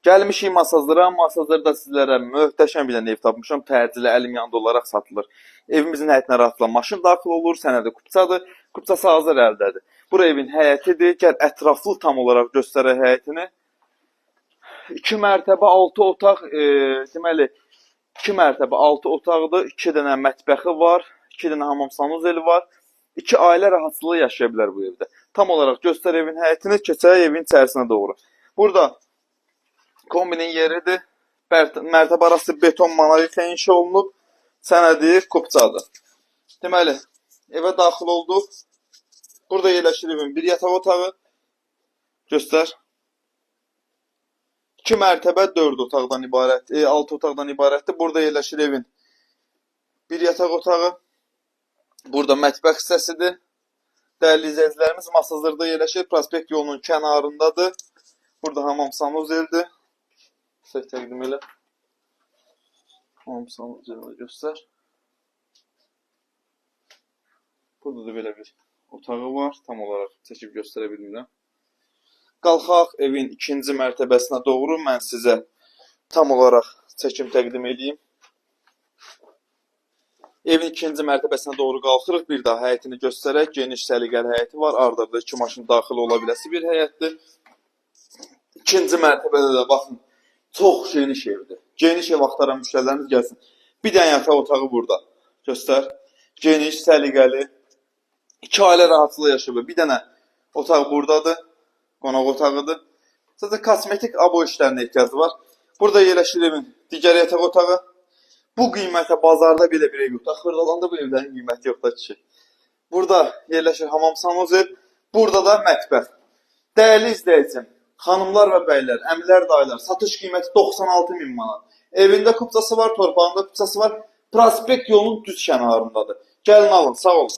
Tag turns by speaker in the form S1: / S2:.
S1: Gəlmişik Masazıra. Masazırda sizlərə möhtəşəm bir dənə ev tapmışam. Təcili əlim yanında olaraq satılır. Evimizin həyətinə rahatla maşın daxil olur. Sənədi kupçadır. Kupçası hazır əldədir. Bura evin həyətidir. Gəl ətraflı tam olaraq göstərək həyətini. 2 mərtəbə 6 otaq, deməli 2 mərtəbə 6 otaqdır, 2 dənə mətbəxi var, 2 dənə hamam sanuzeli var. 2 ailə rahatçılığı yaşaya bilər bu evdə. Tam olaraq göstər evin həyətini, keçək evin içərisinə doğru. Burada kombinin yeridir. Mərtəbə arası beton monolitlə inşa olunub. Sənədi kupçadır. Deməli, evə daxil olduq. Burada yerləşir evin bir yataq otağı. Göstər. 2 mərtəbə 4 otaqdan ibarət, 6 otaqdan ibarətdir. Burada yerləşir evin bir yataq otağı. Burada mətbəx hissəsidir. Dəyərli izləyicilərimiz, Masazırda yerləşir. Prospekt yolunun kənarındadır. Burada hamam sanuzeldir. Sizə təqdim elə. Hamam sanuzelini göstər. Burada da belə bir otağı var. Tam olaraq çəkib göstərə bilmirəm. Qalxaq evin ikinci mərtəbəsinə doğru. Mən sizə tam olaraq çəkim təqdim edeyim. Evin ikinci mərtəbəsinə doğru qalxırıq. Bir daha həyətini göstərək. Geniş, səliqəli həyəti var. Arda-arda iki maşın daxil ola biləsi bir həyətdir. İkinci mərtəbədə də baxın, çox geniş evdir. Geniş ev axtaran müştərilərimiz gəlsin. Bir dənə yataq otağı burada. Göstər. Geniş, səliqəli. İki ailə rahatlıqla yaşayır. Bir dənə otaq buradadır. Qonaq otağıdır. Sadəcə kosmetik abo işlərinə ehtiyacı var. Burada yerləşir evin digər yataq otağı. Bu qiymətə bazarda belə bir ev yoxdur. Xırdalanda bu evlərin qiyməti yoxdur kişi. Burada yerləşir hamam sanuzel. Burada da mətbəx. Dəyərli izləyicim, xanımlar və bəylər, əmilər, dayılar, satış qiyməti 96 min manat. Evində kupçası var, torpağında kupçası var. Prospekt yolunun düz kənarındadır. Gəlin alın, sağ olun.